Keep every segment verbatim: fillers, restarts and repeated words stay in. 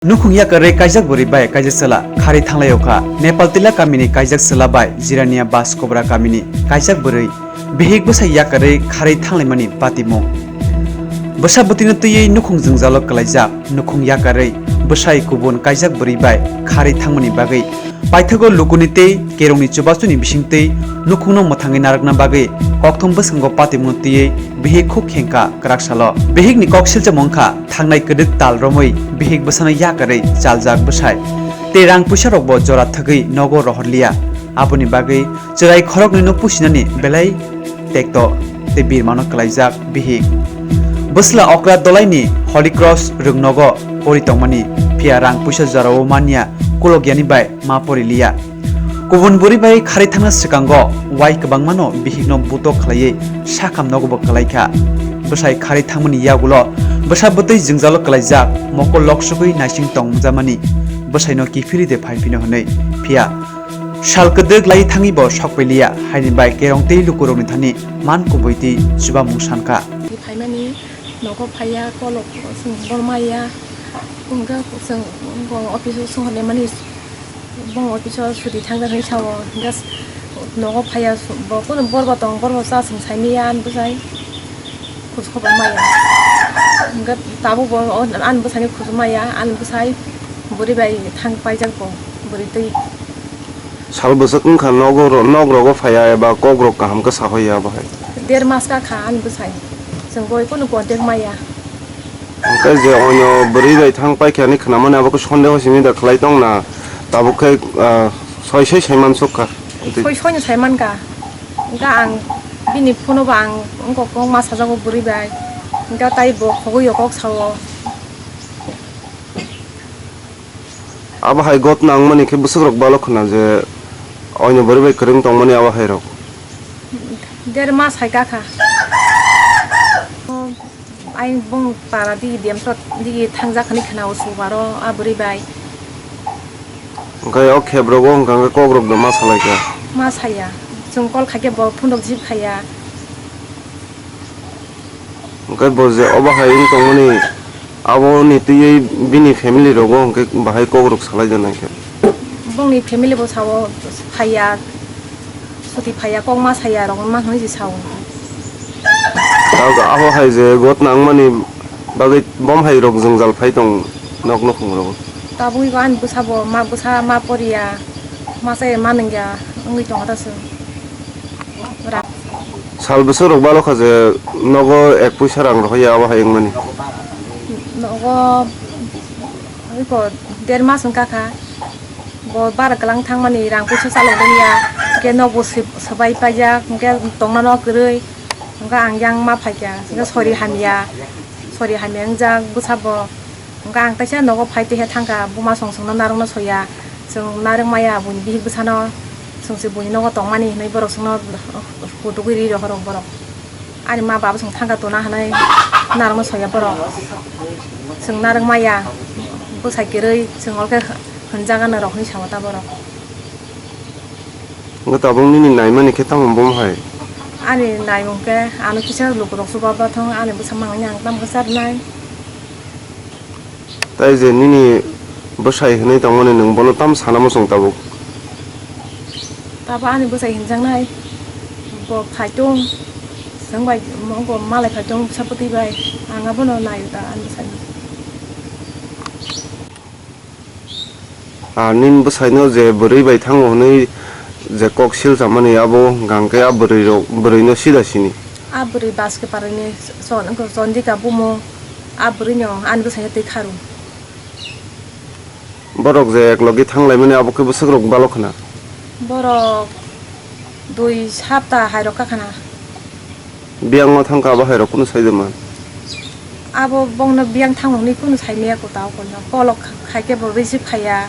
Nukhung yakarwi kaijak bwrwi bai kaijak chwla kharwi thanglaio kha. Nepal Tila kamini kaijak chwla bai Jirania Baskobra kamini kaijak bwrwi bihik bwsai yakarwi kharwi thanglaimani patimung. Bwsa bwtwino twiwi nukhung jwngjalo kwlaijak, nukhung yakarwi bwsai kubun kaijak bwrwi bai kharwi thangmani bagwi paithago lukuni tei kerongni chubasuni bisingtwi nukhungno mwthangwi narwkna bagwi kokthum bwskango patimungno twiwi bihik khuk khengkha kwraksalo. Bihikni kok silchamo wngkha thangnai kwdwk tal romwi bihik bwsano yakarwi chaljak bwsai. Tei rang puisa rokbo jora thwgwi nogo rohorliya. Aboni bagwi chwrai khoroknwino pusinani belai tekto tei birmano kwlaijak bihik. Bwsla okra dolaini Holy Cross rwngnogo pori tongmani, phiya rang puisa jorao manya kulokyani bai ma pori liya. Kubun bwrwi bai kharwi thangna swkango wai kwbangmano bihikno buto khlaiwi sakham nogobo kwlaikha. Bwsai kharwi thangmani yagulo bwsa bwtwi jwngjalo kwlaijak, mokol loksugwi naising tongjamani bwsaino kiphilwi de phaiphino hwnwi. Phiya sal kwdwk lai thangwi bo sokpiliya, haini bai kerong tei lukurokni thani man kubui twi chubamung sankha. Twi phaimani nogo phaiya, kolok chwng bol maya, hwnkhe chwng bo office o swnghorlaimani, bo office o suti thangjak hinwi sao, hwnkhe nogo phaiya, bo kunu borbo tong, borbo cha chwng saimaya ani bwsai. Khus khobor maya. Hwnkhe tabuk bo o ani bwsani khus maya, ani bwsai bwrwi bai thang paijak bo, bwrwi twi. Sal bwswk wngkha nogo ro-, nok rogo phaiya eba kok rok kaham khe sahoya abo hai? Der mas ka kha ani bwsai. Chwng bo kunu contact maya. Hwnkhe je oino bwrwi bai thang paikha hinwi khwnamani abo khe sondeho simi da khlai tong na, tabuk khe, ah, soi soi saiman suk kha. Soi soi no saiman ka. Hwnkhe ang bini phone o bo ang wngkok kok ma sajago bwrwi bai. Hwnkhe tai bo khogwi o kok sao. Abo hai ghotna wngmani khe bwswk rok balo khna je oino bwrwi bai kwrwng tongmani abo hai rok. Der mas hai ka kha. Ai bong para digi demsot digi thangjak hinwi khna o subaro a bwrwi bai. Hwnkhe o khep rogo hwnkha hwnkhe kok rok da ma salai kha. Ma saya. Chwng call khaikhe bo phone rok receive khaiya. Hwnkhe bo je obo hai wng tongmani, aboni twiwi bini family rogo hwnkhe bahai kok rok salai da nai khe. Bongni family bo sao phaiya, suti phaiya, kok ma saya rok ma hwnwi se sao. Abo, abo hai je ghotna wngmani bagwi bom hai rok jwngjal phai tong nok nukhung rogo. Tabuk ani bwsa bo ma bwsa ma poriya, ma chaya ma nungya wngwi tongo ta chwng. Sal bwswk rok balo kha je nogo ek puisa rang rohorya abo hai wngmani. Nogo iko der mas wngkha kha. Bo bara kwlang thangmani rang puisa chalok doniya. Hwnkhe nogo sw-, swbai paijak, hwnkhe tongmano kwrwi. Hwnkhe ang yang ma phaikha, hwnkhe sori hamya. Sori hamya wngjak bwsa bo. Hwnkhe ang teisa nogo phai twiha thangkha, buma song songno narwkno soya, chwng narwk maya buini bihik bwsano, chwng se buini nogo tongmani hinwi borok chwngno kutugwi ri rohorok borok. Ani ma baba chwng thangkha tuna hinwi narwkno soya borok. Chwng narwk maya, bwsai kwrwi chwng oro khe hwnjagano rok hinwi sao ta borok. Hwnkhe tabuk nini naimani khe tamo bom hai? Ani naimung khe ano kisa lukurok chuba bathang ani bwsa mangni ang tamo khe charwnai. Tai je nini bwsai hwnwi tongmani nwng bono tamo sana muchung tabuk? Tabuk ani bwsai hinjaknai, bo phaitung, chwng bai mo-, bo malai phaitung bwsa bwtwi bai, ang abono naio da ani bwsai. Ah, nini bwsaino je bwrwi bai thango hwnwi je kok silchamani abo hwnkha hwnkhe a bwrwirok, bwrwino sida sini. A bwrwi bus khe parani Chon-, Chondika bumung, a bwrwino ani bwsaino twi kharu. Borok je eklogi thanglaimani abo khe bwswk rok balo khna? Borok dui sapta hai rok ka khna. Biyangno thangkha abo hai rok kunu sai de man? Abo bongno biyang thango hwnwi kunu sai maya ko tao koino. Kolok khai khe bo receive khaiya.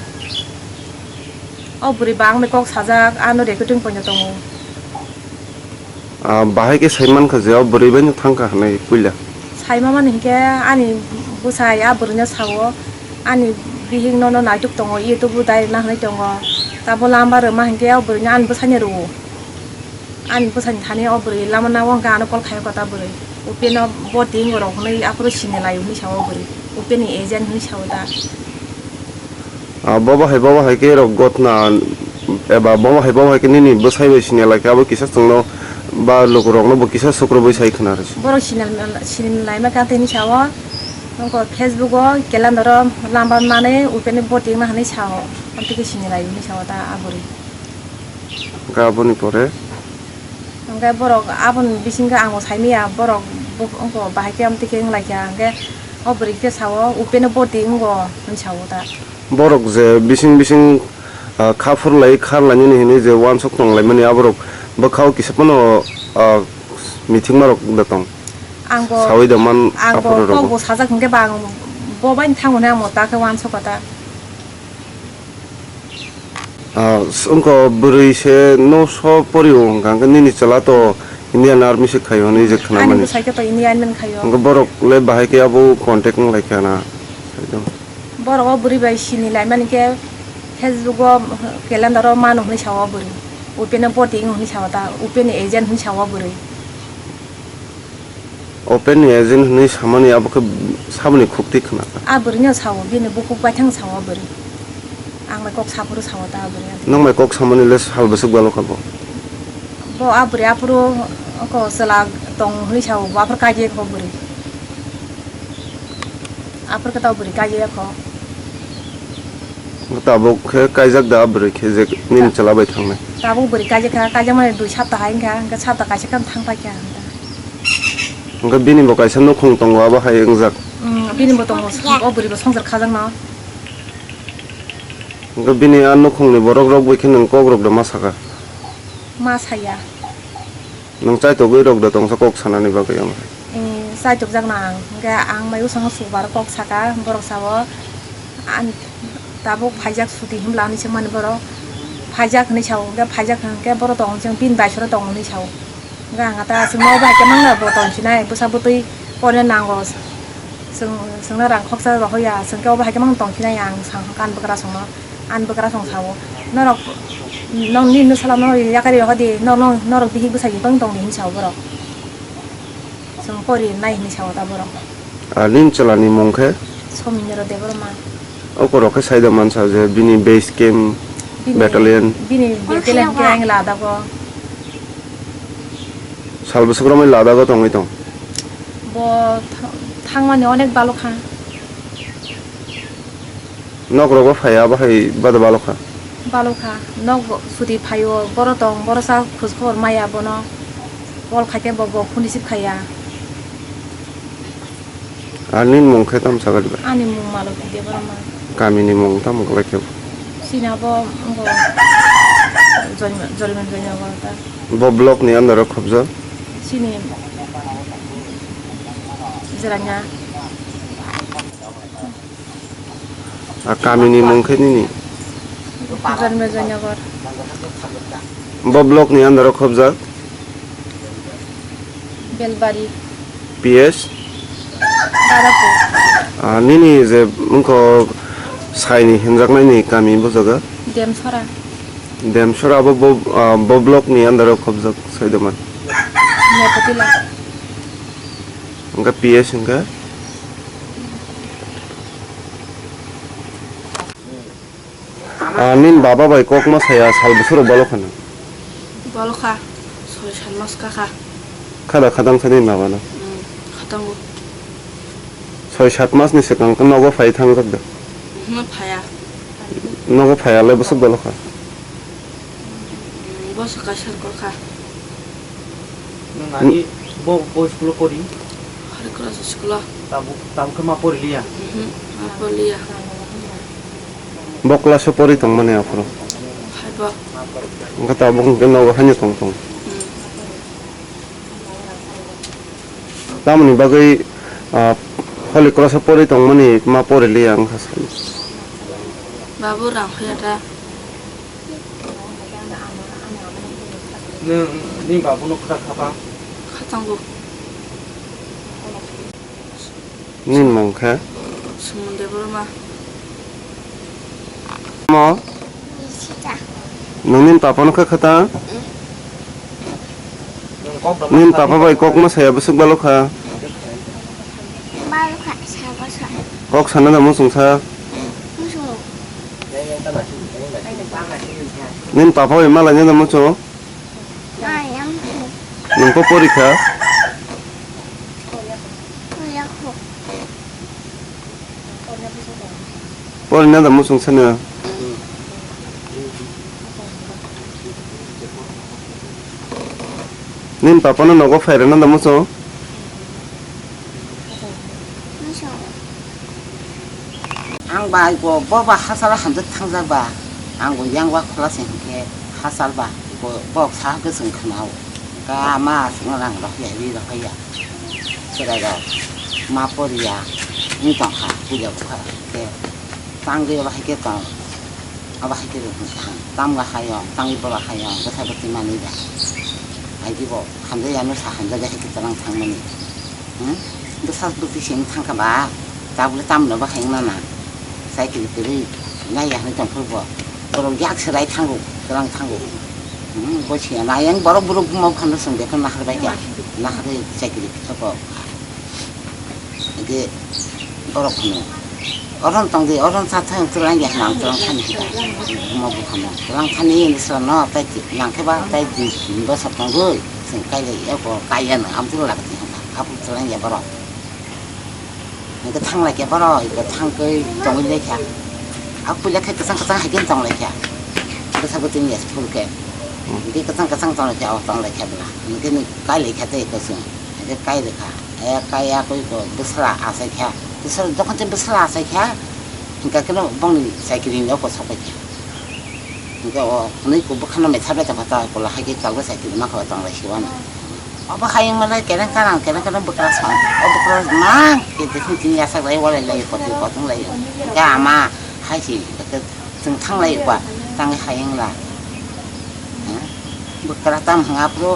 O bwrwi bangni kok sajak, ano recording poino tongo. Ah, bahai khe sai mankha je o bwrwi bai no thangkha hwnwi puila. Sai mamani hinkhe ani bwsai a bwrwino sao, ani bihik nono naituk tongo, YouTube o direct na hwnwi tongo. Tabo lamba rwma hinkhe o bwrwino ani bwsaino rwo. Ani bwsani thani o bwrwi lama nao hwnkhe ano call khaio kota bwrwi. Upeno bo tingo rok hwnwi aphuru sini laio hwnwi sao o bwrwi. Upeni agent hwnwi sao da. Ah, bobo hai, bobo hai khe rok gotna eba bobo hai, bobo hai khe nini bwsai bai sini lai khe abo kisa chwngno ba lukurokno bo kisa sukrubui sai khna rw se. Borok sinil-, sinil laima kha tini sao, nokho Facebook o calendar o lamba mane upene voting ma hinwi sao, amtwi khe sinilai hinwi sao ta a bwrwi. Hwnkhe aboni pore? Hwnkhe borok aboni bisingo ang bo saimanya, borok bo-, wngkha bahai khe amtwi khe wnglaikha, hwnkhe o bwrwi khe sao, upene boti wngo, hwnwi sao ta. Borok je bising bising, ah, kha phurlai kharlainani hinwi je uansuk tonglaimani, aborok bwkhao kisa phano, ah, mithikmarok da tong? Ang bo, saui da man ang bo aphuru rogo. Kokbo sajak hwnkhe ba ang bo bai thangmani ang bo ta khe uansukha ta. Ah, wngkha bwrwi se no so pori o, hwnkha hwnkhe nini chwla to Indian Army se khai hwnwi je khna mani. Ani bwsai khe to Indian Army khai o. Hwnkhe borok le bahai khe abo contact wng lai kha na? Borok o bwrwi bai sini lai mani khe Facebook o calendar o mano hwnwi sao bwrwi. Upene voting hwnwi sao ta, upene agent hwnwi sao bwrwi. Open ni agent hwnwi samani abo khe saboni khukti khna. A bwrwino sao, bini bukhuk baithang sao a bwrwi. Ang bai kok saphuru sao ta a bwrwi. Nwng bai kok samani le sal bwswk balo kha bo? Bo a bwrwi aphuru ko chwla tong hwnwi sao, bo aphuru kaijakha bwrwi. Aphuru khe ta bwrwi kaijakha. Tabuk khe kaijak da a bwrwi khe je nini chwla bai thangnai? Tabuk bwrwi kaijakha, kaijakmani dui sapta hai wngkha, hwnkhe sapta kaisa khe thang paikha. Hwnkhe bini bo kaisa nukhung tongo, abo hai wngjak. Mm, bini bo tongo, o bwrwi bo swngchar khajakno. Hwnkhe bini a nukhungni borok rok bai khe nwng kok rok da ma saka? Ma saya. Nwng chaitogwi rok da tongsa kok sanani bagwi omo hai? Eh, chaitokjakno ang, hwnkhe ang mai bwskango subar kok saka, borok sao, an-, tabuk phaijak suti himla hinwi swngmani borok, phaijak hinwi sao, hwnkhe phaijak hwnkhe borok tong chwng bini bai sora tongo hinwi sao. Hwnkhe ang ta chwngno bai khe mangna bo tongsinai, bwsa bwtwi porina nango, chwng, chwngno rang khoksa rohorya, chwngkhe obo hai khe mang tongsinai ang, sang kan bwkrasongno, ani bwkrasong sao, norok, nokni nwsala no yakari rohordi, nor-, nor-, norok bihik bwsai bwtang tongdi hinwi sao borok, chwng pori nai hinwi sao ta borok. Ah, nini chwlani mung khe? Somindra Debbarma. O borok khe saida mansa je bini base camp, bini, battalion. Bini battalion khe ang Ladago. Sal bwswk romwi Ladago tongwi tong? Bo tha-, thangmani onek balo kha. Nok rogo phai abo hai bada balo kha? Balo kha. Nok bo suti phaio, boro tong, boro sa khoj khobor maya bono. Call khaikhe bo, bo phone receive khaiya. Ar nini mung khe tamo sakha diba? Ani mung Maloti Debbarma. Kamini mung tamo kwlai khe? Chini abo wngkha Jolmen Jolmen Joynagar ta. Bo block ni under o khobjak? Chini Jiranya. A kamini mung khe nini? Jolmen Joynagar. Bo block ni under o khobjak? Belbari. P S? Darapur. Ah, nini je wngkha saini hinjaknaini kami bo jaga? Demsora. Demsora abo bo, ah, bo block ni under o khobjak saidoma? Nepotila. Hwnkhe P S hwnkhe? Ah, nini baba bai kokma saya sal bwswk rok balo khana? Balo kha, soi sat mas kha kha. Khada khadang sa nini baba no? Hmm, khatango. Soi sat mas ni swkang khe nogo phai thangjak da? Hmm, phaya. Nogo phaya le bwswk balo kha? Hmm, bwswk kaisa kor kha. Nwng ani bo, bo school o pori? Hari class school o. Tabuk, tabuk khe ma pori liya? Mhm, ma pori liya. Bo class o pori tong mani aphuru? Five o. Wngkha tabuk hwnkhe nogo haino tong tong. Mhm. Tamoni bagwi, ah, Holy Cross o pori tong mani ma pori liya wngkha sani? Babu rang hoya da. Nwng nini babuno kwthar kha ba? Khatango. Nini mung khe? Suman Debbarma. Mo? Nini papa no khe khata? Nini papa bai kok ma saya bwswk balo kha? Balo kha, sa bwswk. Kok sana da muchung sa? Muchung. Nini papa bai malai nini muchung? Nwng po porikha? Porina da muchung sani. Nini papa no nogo phairana da muchung? Ang bai bo, bo ba hachal hamjak thangjak ba. Ang bo yang wa khula se hinkhe hachal ba. Bo, bo sa kwchwng khwnao. Ka ma swngo rang rok ya, ri rok ya. Chwrai rok ma poriya. Ni tong kha, puja bukha. Ke tang de ba hai ke tong. Abo hai khe rw hwn kaham. Tam ga hayung, tangwi bola hayung, bwsa bwtwi manwi da. Hai khe bo hamjai ano sa hamjak hai khe twlang thangmani. Hmm? Bwsa bwtwi se wng thang kha ba, tabukle tamno bo hayung nana. Cycle kwrwi nai ya hwnwi tong phuru bo. Borok yak se rai thango, twlang thango. Hmm, bo se na yang borok borok buma phano chwng de phano nahar bai kha. Nahar bai cycle kisa bo. Hingke borok hino, "Oron tong di, oron cha thang twlang ya," hwnna ang twlang thani hwnka. Omo buphano twlang thani hwnwi srano tei nangkhe ba tei di bosor tongwi chwng kai lai ya, bo kai ya no, amtwlang lak di hwnka. Aphuru twlang ya borok. Hingke thang lai khe borok, hingke thang khe tongwi lai kha. A puila khe kwchang kwchang hai khe tong lai kha. Bwsa bwtwi ni ya phul khe. Hingke kwchang kwchang tong lai kha, o tong lai kha bwla. Hingke ni kai lai kha tei kwchwng. Hingke kai rwkha. E, kaya koi ko bwsla achai kha. Bwsla, jokhon se bwsla achai kha, hingka khe no bongni cycle ni nokho sokoi kha. Hingke o hwnwi ko bwkhano metha bai tongkha ta, kola hai khe kalgo cycle mankha tong lai siwani. Obo hayung malai kereng karang, kereng karang bwkra song. O bwkra mang khe tini tini yasak lai walai lai, kothai kothong lai. Hingke ama hai si, hingke Chwng thang lai ba, tang hai wng la. Hmm? Bwkra tam hwnga phuru,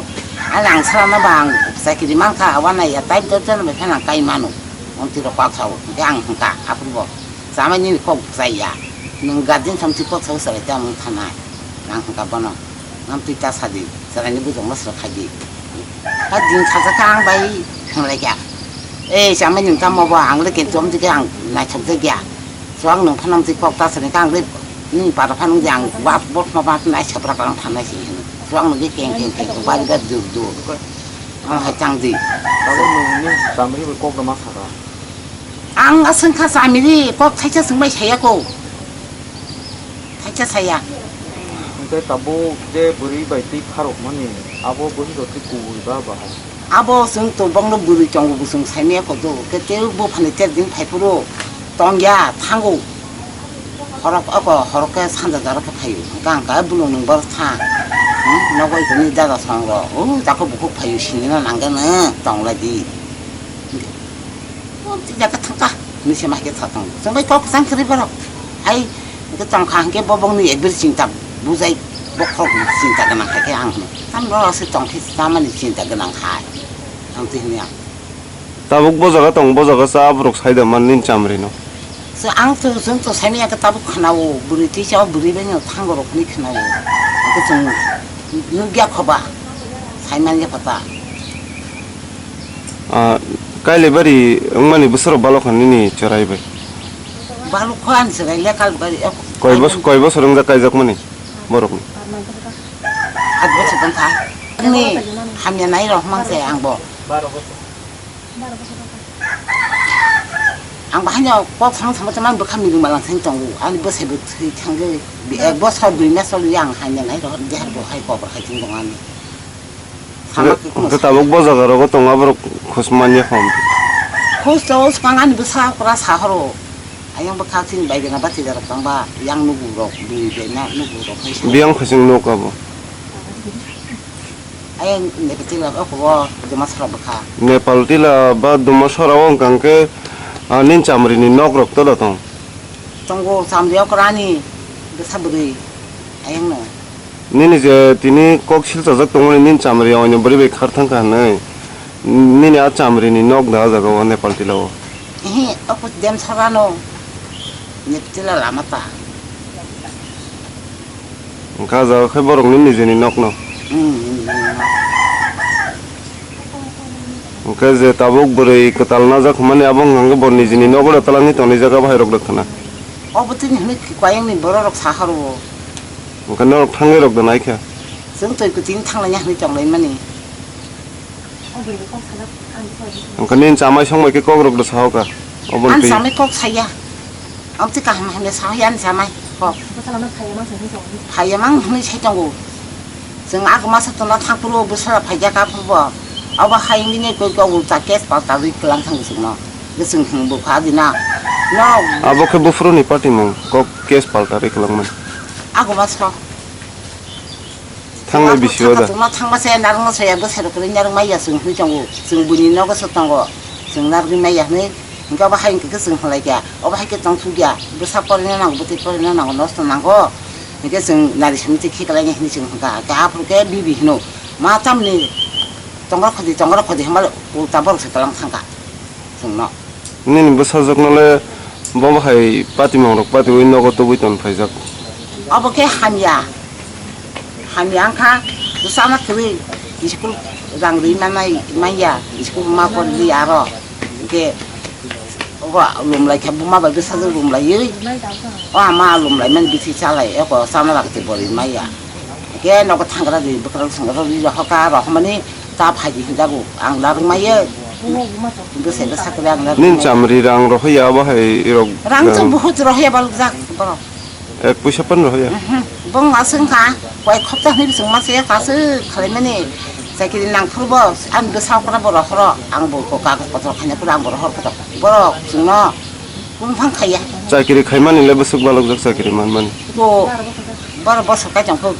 ani ang sara no ba ang cycle mankha, wana ya type dot jon bai phano ang kai mano. Amtwi rok kok sao, hwnkhe ang hwnkha, aphuru bo, chamai nini kok chai ya. Nwng guardian samtwi kok sao, chwrai tei ang wng thanai. Ang hwnkha bono, amtwi ta sadi. Chwraini bujokno swrwk khai di. Ta din sajak kha ang bai thang lai kha. Ei, chamai nwng tamo bo ang le kintu amtwi khe ang naithok jak ya. Chuwak nwng phano amtwi kok ta sani kha ang le nini para phano wngdi ang ba bo phano ba nai sabra kha ang thanai si hino. Chuwak nwng khe keng keng keng keng bari ba dur dur. Ang hai chang di. Tabuk nwng nini chamri bai kok rwma sakha. Ang aswng kha chamri kok thaisa swngbai saya ko. Thaisa saya. Hingke tabuk je bwrwi bai twi pharokmani, abo bwrwi rok twi kubui ba bahai? Abo chwng to bongno bwrwi tongo, bo chwng saimanya koto, ke tei buphani ter din phai phuru tongya thango. Horok oko, horok khe sanja daro khe phaio. Hingke ang khe bwlwng nwng boro tha. Hmm, nogo tini dada song rok. O, jako bukhuk phaio, sinina nangkhe nwng tong lai di. O twi jaga thangkha, hinwi se ma khe tha tongo. Chwng bai kok kwchang kwrwi borok. Hai, hwnkhe tongkha hwnkhe bo bongni ekbir chinta bujai, bokhorok chinta gwnang hai khe ang hino. Tamni borok se tongkhe chamani chinta gwnang hai. Ang twi hwnwi ang. Tabuk bo jaga tong, bo jaga cha borok sai da man nini chamrino. So ang to, chwng to saimanya khe tabuk khwnao, bwrwi twi cha o bwrwi bai no thango rok hwnwi khwnao. Hwnkhe chwng nukya khoba, saimanya kho ta. Ah, Kailebari wngmani bwswrok balokha nini chwrai bai? Balokha ani chwrai le Kailebari, eh, koi bos-, koi bosor wngjak kaijakmani borokni? At bosor tongkha. Ani hamya nai rok mang se ang bo. Ang bahai no kok thang thang thang bwkha miling malang thang tongo. Ani bwsai bo thwi thangwi ek bosor dui mas choli ang hamya nai rok dehar bo hai kok hai thang tong ani. Hwnkhe, hwnkhe tabuk bo jaga rogo tongo aborok khus manya hom. Khus to swkang ani bwsa pura sahoro. Ayang bwkha chini bai gana bati jarok tongba yang nugu rok bui bena nugu rok hai sa. Biyang khasing nuk abo. Ayang Nepal tila oko bo Dumasora bwkha. Nepal tila ba Dumasora o hwnkha hwnkhe, ah, nin chamri ni nok rok tola tong. Tongo chamri okra ni bwsa bwrwi ayang no. Nini je tini kok silchajak tongmani nini chamri oino bwrwi bai khar thangkha hinwi. Nini a chamri ni nok da a jaga o Nepal tila o. Ehe, opo dem sara no. Nepal tila lama ta. Wngkha a jaga khe borok ni nijini nok no. Hmm, hmm, hmm. Hwnkhe je tabuk bwrwi kwtal najak hwnmani abo wngkha hwnkhe bo nijini nogo da twlangwi tonwi jaga bahai rok da khwna. Obo tini hwnwi kwayangni bororok sa horo. Hwnkhe norok thangwi rok da naikha? Chwng twi kwtwini thanglaina hwnwi tonglaimani. Hwnkhe nini chamai songbai khe kok rok da sahoka? Oboni twi. Ani chamai kok saya. Amtwi kaham hamya sahoya ani chamai kok. Phaya mang hwnwi sai tongo. Chwng agama satona thangphuru bwsala phaijak aphuru bo. Abo hai wngwi koi kok ulta case palta rwi kwlang thango chwngno. Bwswng hwnwi bupha adina. No. Abo khe buphuruni party mung kok case palta rwi kwlangmani. Agama so. Thangnai bisio da. Chwngno thangma se narwkno saya bwsai rok kwrwi narwk maya chwng hwnwi tongo. Chwng buini nogo se tongo. Chwng narwgwi maya hwnwi. Hwnkhe abo hai hwnkhe chwng hwnlai kha. Obo hai khe tong thuk ya. Bwsa porina nango, bwtwi porina nango, nosto nango. Hwnkhe chwng nari simi twi khiklai hwnwi chwng hwnkha. Hwnkhe aphuru khe bibi hwno. Ma tamni tongra khodi, tongra khodi hwnba ulta borok se kwlang thangkha. Chwngno. Nini bwsajwkno le bo hai patimang rok patiwi nogo tubui ton phaijak. Obo khe hamya. Hamya wngkha bwsano kwrwi school rang rwi manai manya school ma porli aro. Hwnkhe obo lum lai kha buma bai bwsajwk lum laiwi. O ama lum lai mani bithi chalai eko chana rang twi borwi maya. Hwnkhe nogo thangra rwi bwkrang swngra rwi rohorkha rohormani. Ta phaidi hinjago ang narwk maya. Bwsai bwsa kwrwi ang narwk maya. Nini chamri rang rohorya abo hai rok. Rang to buhut rohorya balok jak borok. Ek puisa pan rohorya. Mhm. Bong aswk wngkha koi khopta hwnwi bising masa ya kaswk khalaimani. Chakiri nangphuru bo ang bwsa okra bo rohoro ang bo ko kagoj potor khaina phuru ang bo rohor kotor. Borok chwngno bumphang khaiya. Chakiri khaimani le bwswk balok jak chakiri manmani. Bo borok bosor kai tongkho.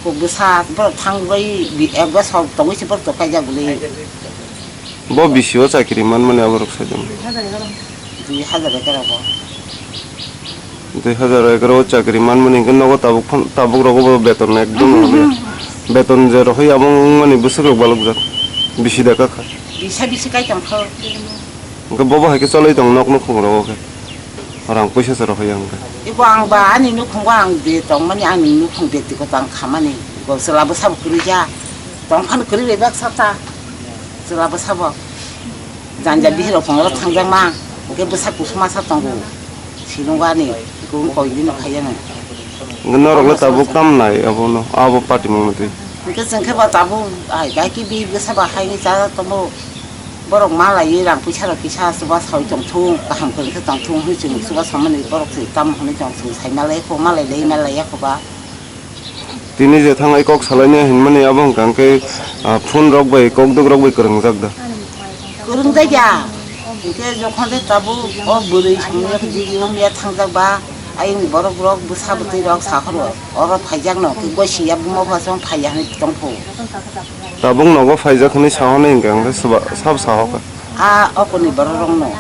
Bo bwsa borok thang bai bi ek bosor tongwi se borok to kaijak bwlwi. Bo bisio chakiri manmani aborok saidon. Dui hajar egaroh bo. Dui hajar egaroh o chakiri manmani hwnkhe nogo tabuk phan-, tabuk rogo bo beton ekdom rohorya. Beton je rohorya abo wngmani bwswk rok balokjak. Bisi da kakha. Bisa bisi kai tongkho. Hwnkhe bobo hai khe choloi tong nok nukhung rogo khe. Rang puisa se rohorya hwnkhe. Ibo ang ba ani nukhungo ang de tongmani ani nukhung bektigoto ang khamani. Bo chwla bwsabo kwrwi ya. Tongphano kwrwi bai baksa ta. Chwla bwsabo. Janja bihirok phungrok thangjakma. Hwnkhe bwsa kusuma sa tongo. Silungo ani. Kung koi dino khaiyano. Norok le tabuk tam nai abono, abo party mungno twi. Hwnkhe chwng khe ba tabuk ai dai ki bi bwsa ba hai cha tongo. Borok malaiwi rang puisa rok kisa chuba sawi tongthung, kaham kwrwng khe tongthung hwnwi chwng chuba samani borok se tamo hwnwi tong chwng sai malai kho, malai lai malai ya kho ba. Tini je thangai kok salaina hinmani abo hwnkha hwnkhe, ah, phone rok bai kokdok rok bai kwrwngjak da. Kwrwngjak ya. Hwnkhe jokhon de tabuk o bwrwi samani jigi wngya thangjak ba. Ayungni borok rok bwsa bwtwi rok sahoro oro phaijakno khe goi siya buma bwsajwng phaiya hwnwi tongphu. Tabuk nogo phaijak hwnwi sahonai hwnkhe ang khe sabo sahokha. A okorni borok rokno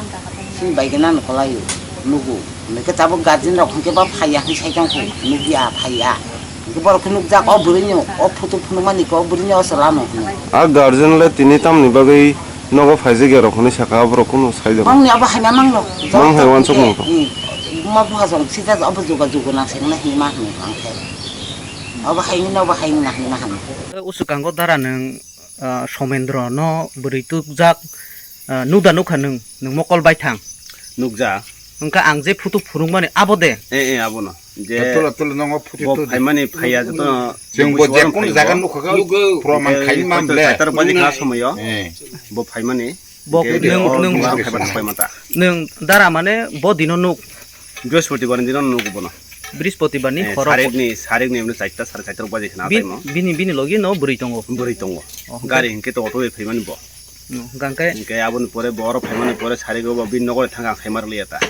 chini bai gana no kwlaio nugo. Hwnkhe tabuk guardian rok hwnkhe bo phaiya hwnwi sai tongphu nukya phaiya. Hwnkhe borok khe nukjak o bwrwino o photo phunukmani khe o bwrwino o chwlano hwnwi. A guardian le tini tamni bagwi nogo phaijak ya rok hwnwi sakha aborok kunu sai da. Mangni abo haina mangno. Mang hai wansuk mangkha. Buma bupha jong sijak obo juga juga nang sengna hinma hwnwi ang khe. Obo haini nobo haini nahini nahani. Usukango dara nwng, ah, Somendro no bwrwi tukjak, ah, nukda nukha nwng, nwng mokol baithang. Nukjak. Wngkha ang je photo phunukmani abo de. Eh, eh, abono. Je tolo, tolo, nongo photo bo to phaimani phaiya joto. Chwng bo je kono jaga nukha kha, proman khai man ble. Saitor baji kha somoyo. Eh. Bo phaimani. Bo nwng, nwng dara mane bo dino nuk. Brihospotibani dino nuk bono. Brihospotibani horo. Sarikni, sarikni emne charta, sare charta baji khna taimo. Bini, bini logi no bwrwi tongo. Bwrwi tongo. Gari hinkhe to auto bai phaimani bo. Hwnkhe? Hwnkhe aboni pore bo oro phaimani pore sarigo bo bini nogo thang ang sai mar liya ta.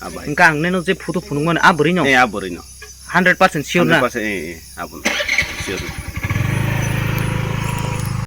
Abai. Hwnkhe ang neno je photo phunukmani a bwrwino? Eh, a bwrwino. Hundred percent sure na? Hundred percent, eh, eh, abono. Sure.